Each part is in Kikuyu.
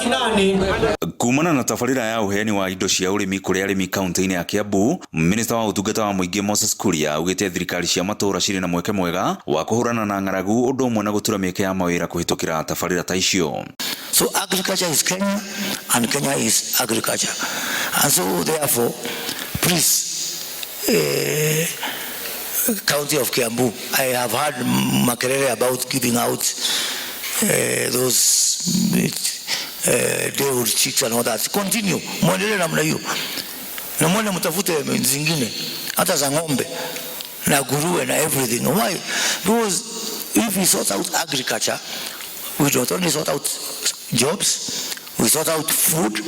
Mashinani. Kumana na tabarĩra ya ũheani wa indo cia ũrĩmi kũrĩ arĩmi kaunti-inĩ ya Kiambu, Minista wa ũtungata wa mũingĩ Moses Kuria augĩte thirikari cia matũũra cirĩ na mweke mwega wa kũhũrana na ng'aragu ũndũ ũmwe na gũtura mĩeke ya mawĩra kũhĩtũkĩra tabarĩra ta icio. So agriculture is Kenya and Kenya is agriculture. And so therefore, please, County of Kiambu, I have heard makelele about giving out those day-old chicks and all that. Continue, mwendelee namna hiyo. Na mwende mtafute zingine, hata za ng'ombe na nguruwe na everything. Why? Because if we sort out agriculture, we not only sort out jobs, we sort out food,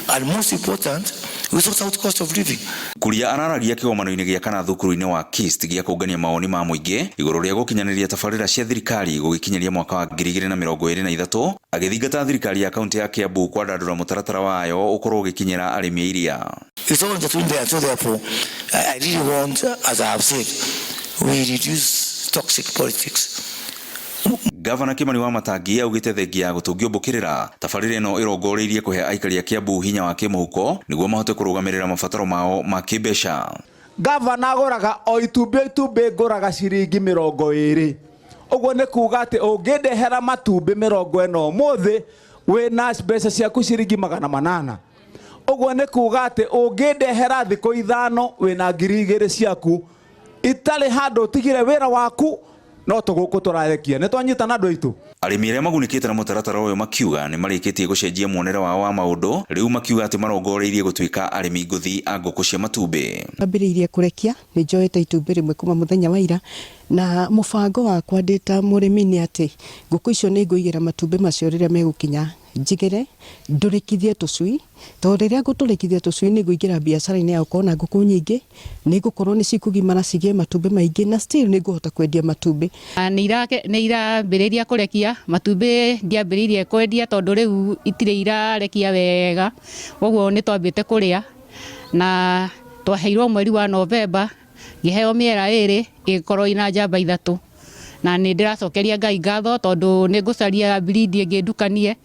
and most important, we sort out cost of living. Kuria araragia kĩgomano-inĩ gĩa kana thukuru-inĩ wa KIST gĩa kũngania mawoni ma mũingĩ igũrũ rĩa gũkinyanĩria tabarĩra cia thirikari gũgĩkinyĩria mwaka wa 2023, agĩthingata thirikari ya kaunti ya Kiambu kwandandũra mũtaratara wayo ũkorwo ũgĩkinyĩra arĩmi a iria. It's all intertwined there, so therefore, I really want, as I have said, we reduce toxic politics. Gavana Kimani Wamatangi augĩte thengia ya gũtũngio mbũkĩrĩra, tabarĩra ĩno ĩrongoreirie kũhe aikari a Kiambu hinya wa kĩmũhuko nĩguo mahote kũrũgamĩrĩra mabataro mao ma kĩmbeca. Gavana agũraga o itumbĩ, itumbĩ ngũraga ciringi 20. Ũguo nĩ kuga atĩ ũngĩndehera matumbĩ 40 ũmũthĩ, wĩna mbeca ciaku ciringi 800. Ũguo nĩ kuga atĩ ũngĩndehera thikũ 5, wĩna 2000 ciaku itarĩ handũ ũtigire wĩra waku, no tũgũkũ tũrarekia. Nĩ twanyitana, andũ aitũ? Arĩmi arĩa magunĩkĩte na mũtaratara ũyũ makiuga nĩ marĩkĩtie gũcenjia muonere wao wa maũndũ, rĩu makiuga atĩ marongoreirie gũtuĩka arĩmi ngũthi a ngũkũ cia matumbĩ. Ambĩrĩirie kũrekia, nĩ njoete itumbĩ rĩmwe kuma mũthenya wa ira, na mũbango wakwa ndĩ ta mũrĩmi nĩ atĩ ngũkũ icio nĩ ngũigĩra matumbĩ macio, rĩrĩa megũkinya njigĩre ndũrĩkithie tũcui, tondũ rĩrĩa ngũtũrĩkithia tũcui nĩ ngũingĩra biacara-inĩ ya gũkorwo na ngũkũ nyingĩ, nĩ ngũkorwo nĩ cikũgimara cigĩe matumbĩ maingĩ, na still nĩ ngũhota kwendia matumbĩ. Nĩ irambĩrĩria kũrekia matumbĩ. Ndiambĩrĩirie kwendia tondũ rĩu itirĩ irarekia wega, ũguo nĩ twambĩte kũrĩa, na twaheirwo mweri wa Novemba, ngĩheo mĩera 2, ĩgĩkorwo ina njamba 3, na nĩ ndĩracokeria Ngai ngatho tondũ nĩ ngũcaria breed ĩngĩ ndukanie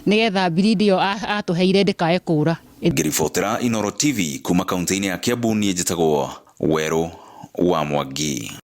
nĩgetha breed ĩyo atũheire ndĩkae kũra. Ngĩribotera Inooro TV kuma kaunti-inĩ ya Kiambu, niĩ njĩtagwo Werũ wa Mwangi.